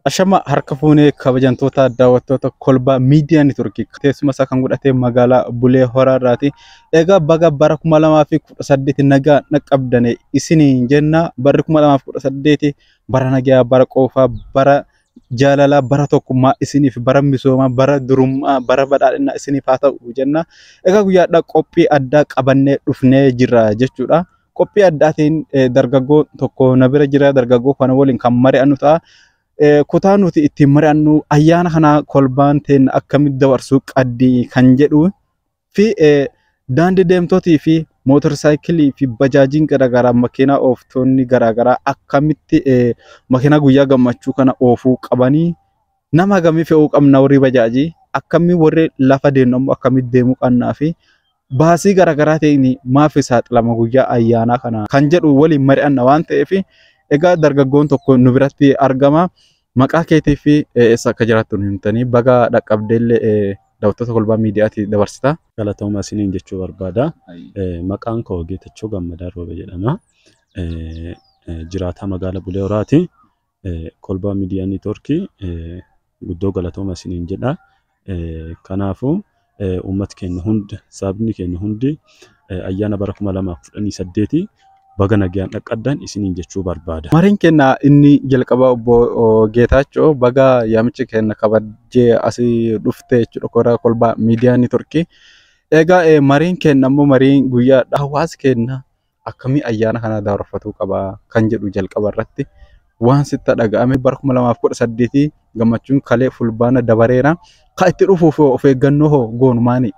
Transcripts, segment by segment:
Ashama harka fuunee kabajamtoota daawwattoota Kolbaa Miidiyaa Neetwoorkii teessuma isaa kan godhate magaalaa Bulee Horaa irraati. Egaa baga bara 2018 nagaa dhaqqabdane isiniin jenna. Barri 2018 bara nagaa, bara qoofaa, bara jaalalaa, bara tokkummaa isiniif, bara misoomaa, bara durummaa, bara badhaadhinaa isiniif haa ta'u jenna. Egaa guyyaadhaa qophii addaa qabannee dhufnee jirra jechuudha. Qophii addaatiin dargaggoo tokko na bira jira. Dargaggoo kana waliin kan mari'annu ta'a. Kutaa nuti ittiin mari'annu ayyaana kana kolbaan teen akkamitti dabarsuu qabdi kan jedhu fi daandii deemtootii fi mootorsaayikilii fi bajaajiin garaagaraa, makiinaa ooftoonni garaagaraa akkamitti makiinaa guyyaa gammachuu kana oofuu qabanii, nama hagamii fe'uu qabna, warri bajaajii akkamii, warri lafa deemnu ammoo akkamitti deemuu qabnaa fi baasii garaagaraatiin maaf saaxilama guyyaa ayyaanaa kana kan jedhu waliin mari'anna waan ta'eef, egaa dargaggoon tokko nu biratti argama. Maqaa keetii fi eessa akka jiraattu nu himtanii baga dhaqqabdeellee daawwattoota Kolbaa Miidiyaatti dabarsita. Galatooma isiniin jechuu barbaada. Maqaan koo Geetachoo Gammadaa Roobe jedhama. Jiraataa magaalaa Bulee Horaati. Kolbaa Miidiyaa Neetwoorkii guddoo galatooma isiniin jedha. Kanaafuu uummati keenya hundi, sabni keenya hundi ayyaana bara 2018 baga nagaan dhaqqabdan isiniin jechuu barbaada. Mariin keenya inni jalqabaa, obbo Geetaachoo, baga yaamicha keenya kabajjee asii dhufte jechuudha karaa Kolbaa Miidiyaa Neetwoorkii. Egaa mariin keenya ammoo mariin guyyaa hawaasi keenya akkamii ayyaana kana dabarfatuu qaba kan jedhu jalqaba irratti waan sitti dhaga'ame, bara 2018 gammachuun kalee fulbaana dabareera. Kan itti dhufuuf of eeggannoo hoo goonu maani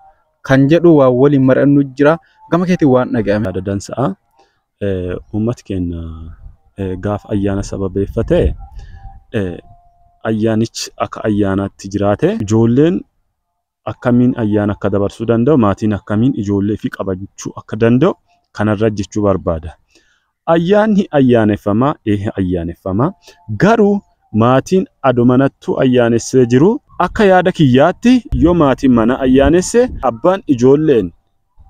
kan jedhu waan waliin mari'annu jira. Gama keetiin waan dhaga'ame. Yaada dansa'a. Uummati keenya gaafa ayyaana sababeeffate ayyaanichi akka ayyaanaatti jiraate, ijoolleen akkamiin ayyaana akka dabarsuu danda'u, maatiin akkamiin ijoollee fi qabachuu akka danda'u kanarra jechuu barbaada. Ayyaanni ayyaaneffamaa, ee ayyaaneffamaa, garuu maatiin ado manattuu ayyaanessee jiru, akka yaada kiyyaatti yoo maatiin mana ayyaanesse, abbaan ijoolleen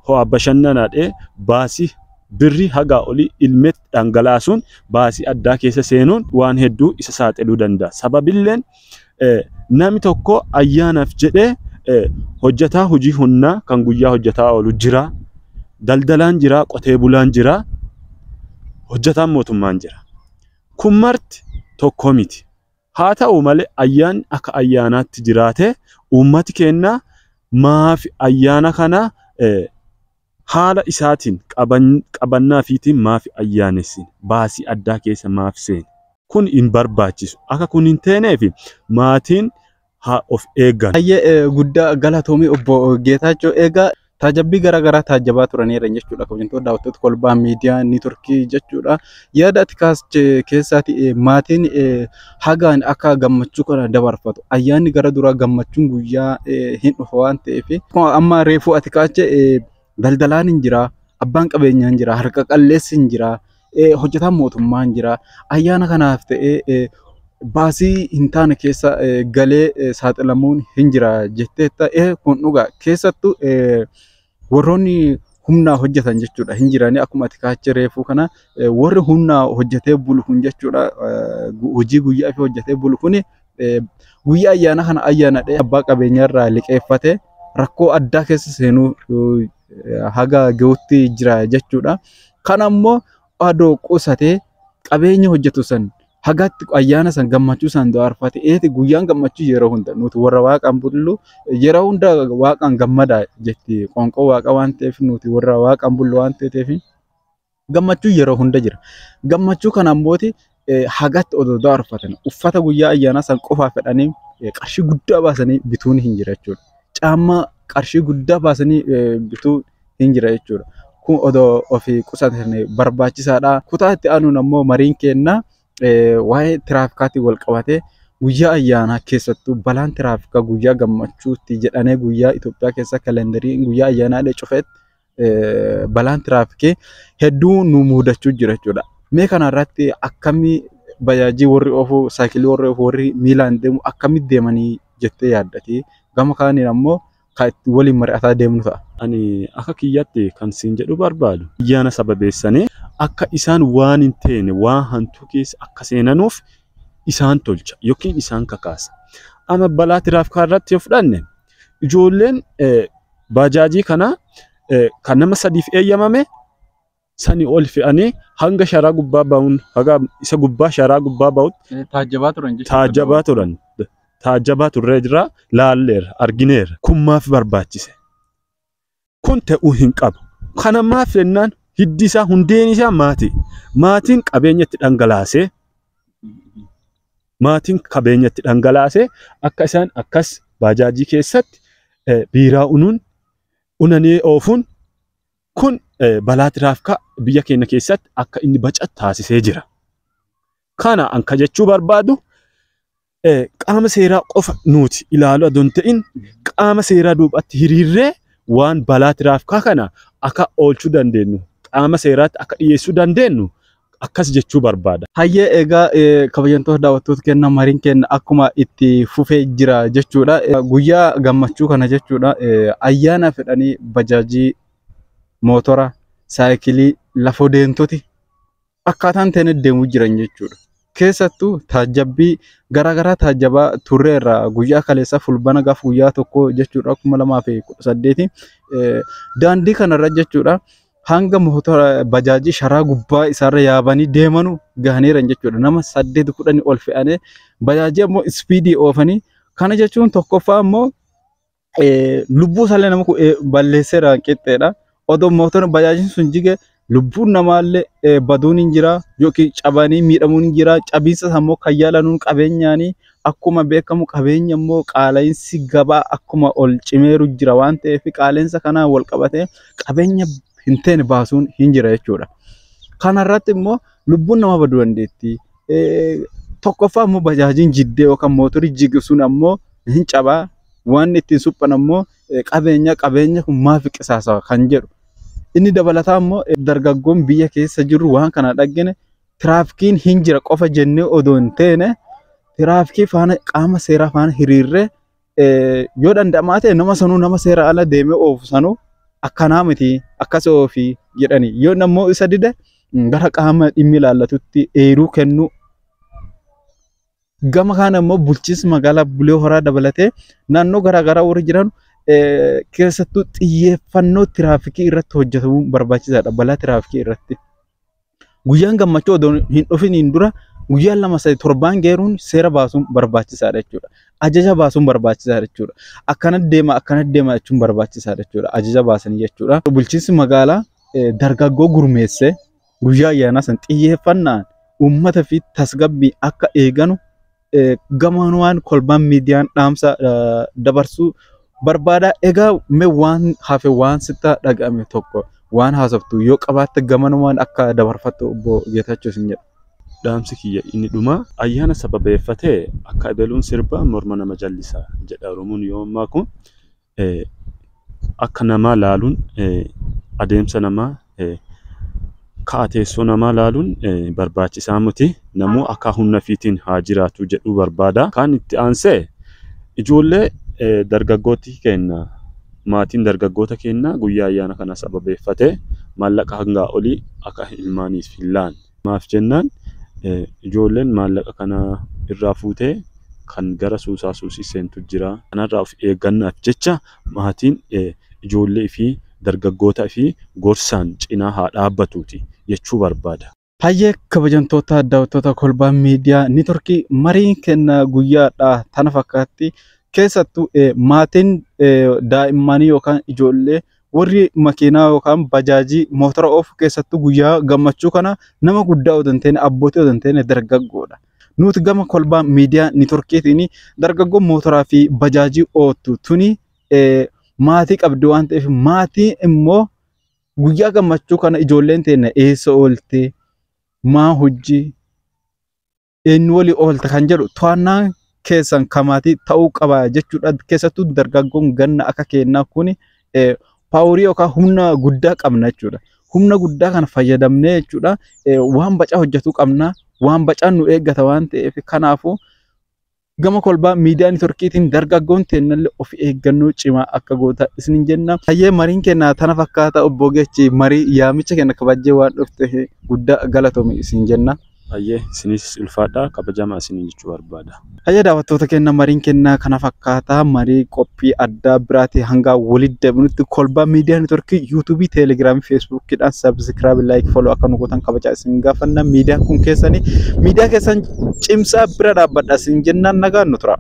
ho'a bashannanaadhee baasii birrii hagaa olii ilmeetti dhangalaasuun baasii addaa keessa seenuun waan hedduu isa saaxiluu danda'a. Sababilleen namni tokko ayyaanaaf jedhee hojjetaa hojii humnaa kan guyyaa hojjetaa oolu jira. Daldalaan jira, qotee bulaan jira, hojjetaan mootummaan jira. Kun marti tokko miti. Haa ta'u malee ayyaanni akka ayyaanaatti jiraate, uummati keenya maaf ayyaana kana haala isaatiin qabannaa fiitiin maaf ayyaanessin, baasii addaa keessa maaf seene? Kun hin barbaachisu. Akka kun hin teeneef maatiin haa of eeggan. Baay'ee guddaa galatoomii, obbo Geetaachoo. Egaa taajabbii garaagaraa taajabaa turaniiran jechuudha. Kabajamtoota daawwattoota Kolbaa Miidiyaa Neetwoorkii jechuudha. Yaada ati kaaste keessaati maatiin hagaan akka gammachuu kana dabarfatu. Ayyaanni gara duraa gammachuun guyyaa hin dhufa waan ta'eef, amma reefuu ati kaaste, daldalaan hin jira, abbaan qabeenyaa hin jira, harka qalleessi hin jira, hojjetaan mootummaa hin jira. Ayyaana kanaaf ta'ee baasii hin taane keessa galee saaxilamuun hin jira jetteetta. Kun dhugaa, keessattuu warroonni humnaa hojjetan jechuudha hin jirani. Akkuma ati kaachee reefuu kana, warri humnaa hojjetee bulu kun jechuudha, hojii guyyaa fi hojjetee bulu kun guyyaa ayyaana kana ayyaanadhee abbaa qabeenyaa irraa liqeeffate rakkoo addaa keessa seenuu haga gahutti jira jechuudha. Kana ammoo adoo qusatee qabeenya hojjetu san hagatti ayyaana san gammachuu san dabarfate, eeti guyyaan gammachuu yeroo hunda nuti warra waaqaan bullu yeroo hunda waaqaan gammada jetti qoonqoo waaqa waan ta'eef, nuti warra waaqaan bullu waan ta'eef gammachuu yeroo hunda jira. Gammachuu kana ammooti hagatti odoo dabarfatan, uffata guyyaa ayyaanaa san qofaa fedhanii qarshii guddaa baasanii bituun hin jira jechuudha. Caammaa qarshii guddaa baasanii bituu hin jira jechuudha. Kun odoo ofii qusatan barbaachisaadha. Kutaa itti aanuun ammoo mariin keenya waa'ee tiraafikaatiin wal qabatee, guyyaa ayyaanaa keessattuu balaan tiraafikaa guyyaa gammachuutti jedhamee guyyaa Itoophiyaa keessa kalendarii guyyaa ayyaanaa cufetti balaan tiraafikii hedduu nu mudachuu jira jechuudha. Mee kana irratti akkamii bajaajii warri oofu, saayikilii warri oofu, warri miilaan deemu akkamitti deemanii jettee yaaddati? Gama kaaniin ammoo kan itti waliin mari'ataa deemnu ta'a. Ani akka kiyyatti kan siin jedhu barbaadu, ayyaana sababeessanii akka isaan waan hin teene waan hantuu keessa akka seenanuuf isaan tolcha yookiin isaan kakaasa. Amma balaa tiraafikaa irratti yoo fudhanne ijoolleen baajaajii kana kan nama sadiif eeyyamame sanii ol fe'anii hanga sharaa gubbaa ba'uun haga isa gubbaa sharaa gubbaa ba'utti Taajjabaa turan jechuudha. Taajjabaa turan. Taajjabaa turree jira, laalleerra, argineerra. Kun maaf barbaachise? Kun ta'uu hin qabu. Kana maaf jennaan hiddi isaa hundeen isaa maatii. Maatiin qabeenya itti dhangalaasee maatiin qabeenya itti dhangalaasee akka isaan akkas baajaajii keessatti biiraa unuun unanii oofuun kun balaa tiraafikaa biyya keenya keessatti akka inni bacatu taasisee jira. Kana anka jechuu barbaadu qaama seeraa qofa nuti ilaaluu adoo hin ta'in qaama seeraa duubatti hiriirree waan balaa tiraafikaa kana akka oolchuu dandeenyu qaama seeraatti akka dhiyeessuu dandeenyu akkas jechuu barbaada. Hayyee, egaa kabajamtoota daawwattoota keenya, mariin keenya akkuma itti fufee jira jechuudha. Guyyaa gammachuu kana jechuudha ayyaana fedhanii bajaajii, mootora, saayikilii, lafoo deemtoti akkaataan ta'een deemuu jiran jechuudha. Keessattuu taajjabbii garaagaraa taajjabaa turreerra guyyaa kaleessa Fulbana gaaf guyyaa 1 jechuudha 2018 daandii kanarra jechuudha. Hanga mootora bajaajii sharaa gubbaa isaarra yaabanii deemanu gahaniiran jechuudha. Nama 8 10 ol fe'anii bajaajii ammoo ispiidii oofanii, kana jechuun tokkoffaa ammoo lubbuu isaallee nama balleesseera qixxeedha. Odoo mootora bajaajiin sun jige lubbuun namaallee baduun hin jira yookiin cabanii miidhamuun hin jira. Cabiinsa ammoo kan yaalanuun qabeenyaanii akkuma beekamu qabeenya immoo qaala'insi gabaa akkuma ol cimeeru jira waan ta'eef qaala'insa kanaan wal qabatee qabeenya hin teene baasuun hin jira jechuudha. Kanarratti immoo lubbuun nama baduu dandeetti. Tokkoffaa immoo bajaajiin jiddee yookaan mootorri jige sun ammoo hin cabaa, waan ittiin suphan ammoo qabeenya, qabeenya kun maaf qisaasa kan jedhu. Inni dabalataa immoo dargaggoon biyya keessa jiru waan kana dhaggine tiraafikiin hin jira qofa jennee odoo hin teene tiraafikii faana qaama seeraa faana hiriirree yoo danda'amaa ta'e nama sanuu, nama seera ala deemee oofu sanuu akkanaa miti akkas oofii jedhani, yoo nammoo isa dide gara qaama dhimmi ilaallatutti eeruu kennuu. Gama kaan ammoo bulchiinsa magaalaa Bulee Horaa dabalatee naannoo garaagaraa warri jiran keessattuu xiyyeeffannoo tiraafikii irratti hojjetamuun barbaachisaadha. Balaa tiraafikii irratti. Guyyaan gammachuu odoo hin dhufiniin dura guyyaan 2 3 torbaan geeruun seera baasuun barbaachisaadha jechuudha. Ajaja baasuun barbaachisaadha jechuudha. Akkana deema akkana deema jechuun barbaachisaadha jechuudha. Ajaja baasanii jechuudha. Bulchiinsi magaalaa dargaggoo gurmeessee guyyaa ayyaanaa san xiyyeeffannaan uummata fi tasgabbii akka eeganu gamanumaan kolbaan miidiyaan dhaamsa dabarsuu barbaada. Egaa mee waan hafe waan sitti dhaga'ame tokko waan haasoftu yoo qabaatte gamanumaan akka dabarfattu obbo Geetachoo isin jedha. Dhaamsi kiyya inni dhumaa ayyaana sababeeffatee akka ebeluun sirbaa morma nama jallisa jedha Oromoon yoo ammaa kun akka namaa laaluun adeemsa namaa ka'a teessoo namaa laaluun barbaachisaa miti. Namuu akka humna ofiitiin haa jiraatu jedhuu barbaada. Kan itti aansee ijoollee dargaggooti keenya maatiin dargaggoota keenya guyyaa ayyaana kana sababeeffatee maallaqa hangaa olii akka ilmaaniif hin laanne. Maaf jennaan ijoolleen maallaqa kana irraa fuutee kan gara suusaa suusii seentu jira. Kanarraa of eeggannaaf jecha maatiin ijoollee fi dargaggoota fi gorsaan cinaa haa dhaabbatuuti jechuu barbaada. Hayyee, kabajamtoota daawwattoota kolbaa miidiyaa niitworkii, mariin kenna guyyaadha tana fakkaatti. Keessattuu maatiin daa'immanii yookaan ijoollee warri makiinaa yookaan bajaajii mootora oofu keessattuu guyyaa gammachuu kana nama guddaa odoo hin ta'in abbootii odoo hin ta'in dargaggoodha. Nuti gama kolbaa miidiyaa niitworkiitiin dargaggoon mootoraa fi bajaajii oottu tuni maatii qabdi waan ta'eef maatii immoo guyyaa gammachuu kana ijoolleen teenya eessa oolte, maa hojii, eenyu walii oolta kan jedhu to'annaan keessan kamaatii ta'uu qaba jechuudha. Keessattuu dargaggoon ganna akka keenyaa kun paaworii yookaan humna guddaa qabna jechuudha. Humna guddaa kana fayyadamnee jechuudha waan bacaa hojjetuu qabna. Waan bacaan nu eeggata waan ta'eef kanaafuu gama kolbaa miidiyaa niitworkiitiin dargaggoon teennallee of eeggannoo cimaa akka goota isinin jenna. Hayyee, mariin keenya tana fakkaata. Obbo Geechi, marii yaamicha keenya kabajjee waan dhufte guddaa galatoomi isin jenna. Ayyee, isinis ulfaadhaa, kabajamaa isiniin jechuu barbaada. Hayya, daawwattoota keenya, mariin kennaa kana fakkaataa. Marii qophii addaa biraati hanga walitti deebinutti Kolbaa Miidiyaa Neetworkii Yuutuubii, Teelegiraamii, Feesbuukiidhaan subscribe, like, follow akka nu gootan kabajaa isin gaafanna. Miidiyaan kun keessanii, miidiyaa keessan cimsaa bira dhaabbadha isin jennaan, nagaan nu tura.